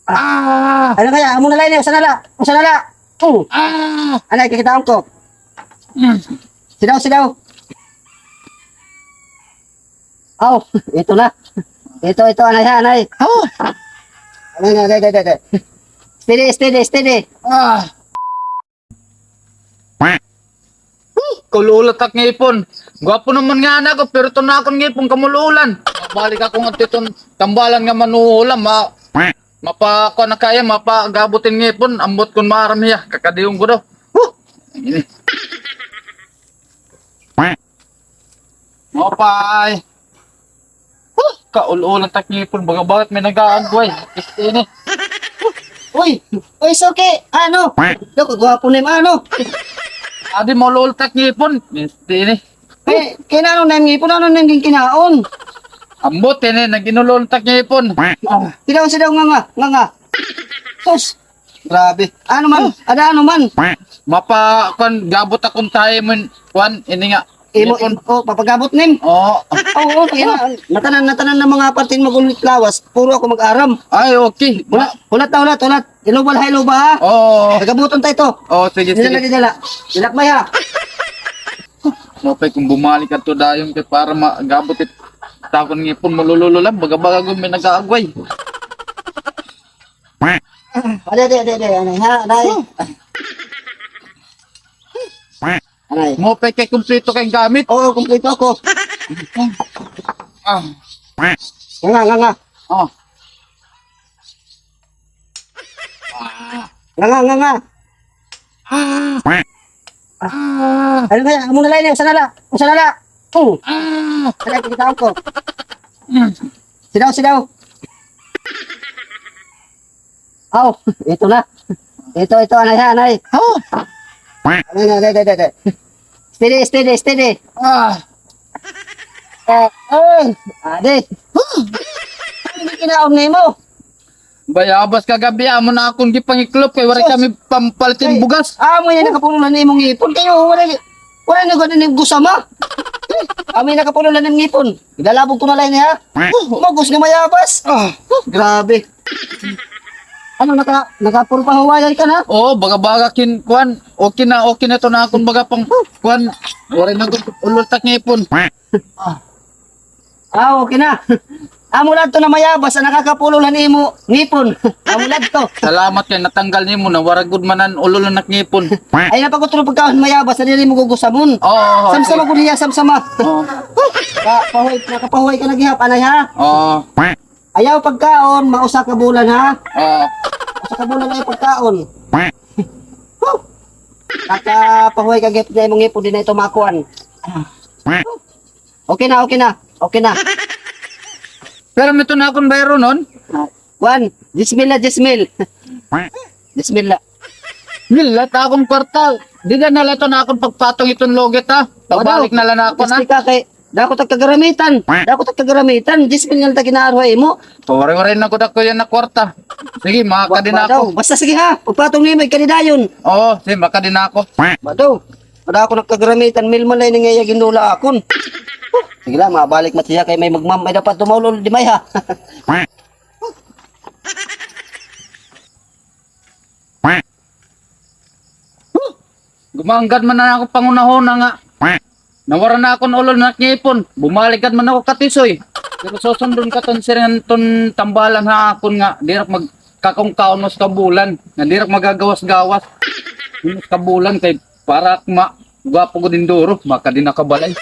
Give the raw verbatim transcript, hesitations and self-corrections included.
Ah! Ano kaya? Amo na la ini, usa na la. Usa na la. Hmm. Ah! Anay, kikitaon ko. Mm. Sidaw, sidaw. Aw, ito na. Ito, ito, anay ha, anay. Oh! Anay, anay, anay, anay, anay. Steady, steady, steady. Ah! Huh, kaul-ulan tak ngipon. Gwapo naman ngani ako, pero iton akon ngipon, kamul-ulan. Balik ako ngadto hiton tambalan nga manuhulam, ma-, mapa-, kuan na kaya, mapagabot hin ngipon, ambot kon maaram hiya, kakadiyong ko daw. Huh! Ini. Maupay. Huh, kaul-ulan tak ngipon, baga-baga it may nag-aagway. Piste ini. Uy, uy, Suki, ano? Daw, kagwapo nim, ano? Adi, maul-ulan tak ngipon. Piste ini. Kay, kay ano na im ngipon? Ano na im ginkinaon? Ambot ini, nag-inul-ulan tak ngipon. Ah, sidaw, sidaw, nganga, nganga. Sus, grabe. Ano man? Ada ano man? Mapa, kuan, gabot akon tayo mo, kuan, ini nga. Imo, ngipon. Im-, oh, papagabot nim? Oo. Oo, oo, sige na. Natanan, natanan nga mga parte nga mag-ulit lawas, puro ako mag-aram. Ay, okay. Hulat, hulat na, hulat, hulat. Iluba la ha iluba, ha? Oo. Pagabuton ta ito. Oo, sige, sige. Dala, dala. Dilakbay, ha? Maupay kon bumalik adto dayon kay para magabot it akon ngipon, maul-ulan, baga-baga gud may nag-aagway. Adi, adi, adi, adi, anay, ha, anay. Anay. Maupay kay kumpleto kay gamit. Oo, kumpleto ako. Ah. Nga, nga, nga. Oh. Nga, nga, nga, nga. Ah. Ah. Ano kaya? Amo na la ini, usa na la. Usa na la. Oh. Ah. Ano, kikitaon ko. Mm. Sidaw, sidaw. Aw, ito na. Ito, ito, anay, ha, anay. Oh. Anay, anay, anay, anay, anay. Steady, steady, steady. Ah. Ah, ay. Adi. Huh. Ano ginkinaon nimo? Bayabas kagab-i, amo na akon gipangiklop kay waray kami pampalit hin bugas. Amo ini nakapulo la an imo ngipon kay waray, waray na gud ini gusama. Amo ini nakapulo la an imo ngipon. Ilalabog ko na la ini, ha? Huh, umagos nga mayabas. Ah. Huh, grabe. Ano, naka-, nakapurpahuway ka na? Oo, baga-baga kin-, kuan. Okay na, okay na ito na akon baga pang, kuan. Waray na gud ulo tak ngipon. Ah. Ah, okay na. Amo la ito na mayabas, an nakakapulo la an imo ngipon. Amo la ito. Salamat kay natanggal nimo na, waray gud man an ulo la nak ngipon. Ay, napagutro pagkaon mayabas, na diri mo gugusamon. Oo, oo, samsama gud hiya, samsama. Oo. Ka-, pahuway, nakapahuway ka na gihap, anay, ha? Oo. Ayaw pagkaon, mausa ka bulan, ha? Oo. Usa ka bulan ayaw pagkaon. Huh! Nakapahuway ka gihap na imong ngipon, di na ito makuan. Okay na, okay na, okay na. Pero may ito na akon bayronon. Ah, kuan, diyes mil la, diyes mil. Diyes mil la. Mil la, ta akon kwarta. Di na la ito na akon pagpatong iton lugit, ha. Pagbalik na la na ako, na. Diyes mil ka kay Dako ta kagaramitan. Dako ta kagaramitan. Diyes mil nga ta ginaaro ha imo. Waray-waray na gud ako yana kwarta. Sige, makadi na ako. Basta sige ha. Pagpatong nimo, ikadi dayon. Oo, sige, makadi na ako. Bado. Wala ako nakagaramitan. Mil man la ini nga iya ginula akon. Sige la, mabalik man siya kay may magmam-, may dapat tumulol, di may ha. Huh! Gumanggad man na ako panghunahuna nga nawara na akon ulo nak ngipon. Bumalik gad man ako katisoy. Pero susundon ka ton siring ton tambalan ha akon nga diri ak magkakaon-kaon usa ka bulan. Nga diri ak magagawas-gawas. Usa ka bulan kay para ak ma-, gwapo gud hin duro. Makadi na ka balay.